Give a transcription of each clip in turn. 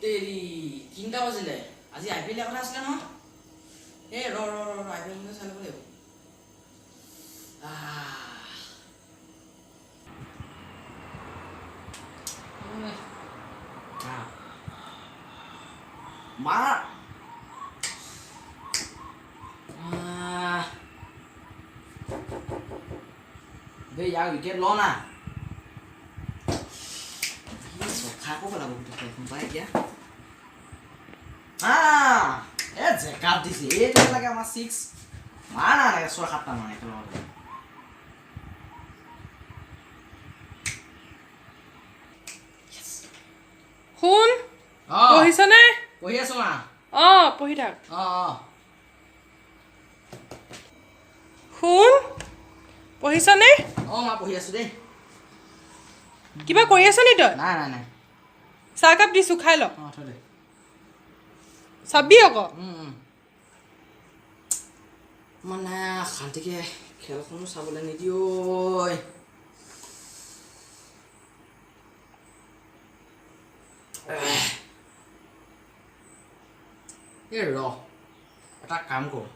তেৰি, 3টা বাজিলে। আজি আই পি এল কথা আছিলে নহয়। এই ৰ ৰ ৰ, আই পি এল চাই ল'ব লাগিব। আহ। আহ। মাৰ আহ। বে, ইয়াৰ উইকেট ল না। চখা আকৌ পেলাব গোটেই খেলখন পাই এতিয়া। আহ, এ জেকাত দিছে। এইটো লাগে আমাৰ ছিক্স। মাৰ না, এনেকে ছয় সাতটা মান একেলগতে। শুন। অঁ। পঢ়িছনে? পঢ়ি আছো মা। অঁ, পঢ়ি থাক। অঁ। শুন, পঢ়িছনে? অঁ মা, পঢ়ি আছো দেই। কিবা কৰি আছ নি তই? নাই নাই নাই। চাহকাপ দিছোঁ, খাই ল। অঁ, থৈ দে। চাবি আকৌ। মানে শান্তিকে খেলখনো চাবলৈ নিদিয়ে। এই ৰ, এটা কাম কৰোঁ।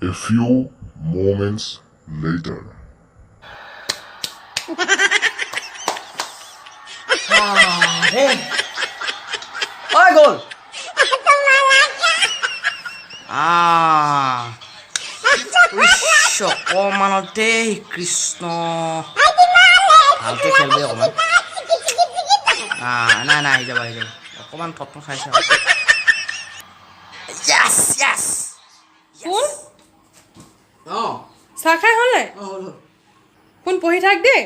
A few moments later. ঐ, গ'ল। আহ, উইচ, অকণমানতেই। কৃষ্ণ, ভালকে খেল দেই অকণমান। আহ, নাই নাই, আহি যাব, আহি যাব। অকণমান থট খাইছে। য়েছ। শুন। অঁ। চাহ খাই হ'ল নাই? অঁ, হ'ল হ'ল। শুন, পঢ়ি থাক দেই।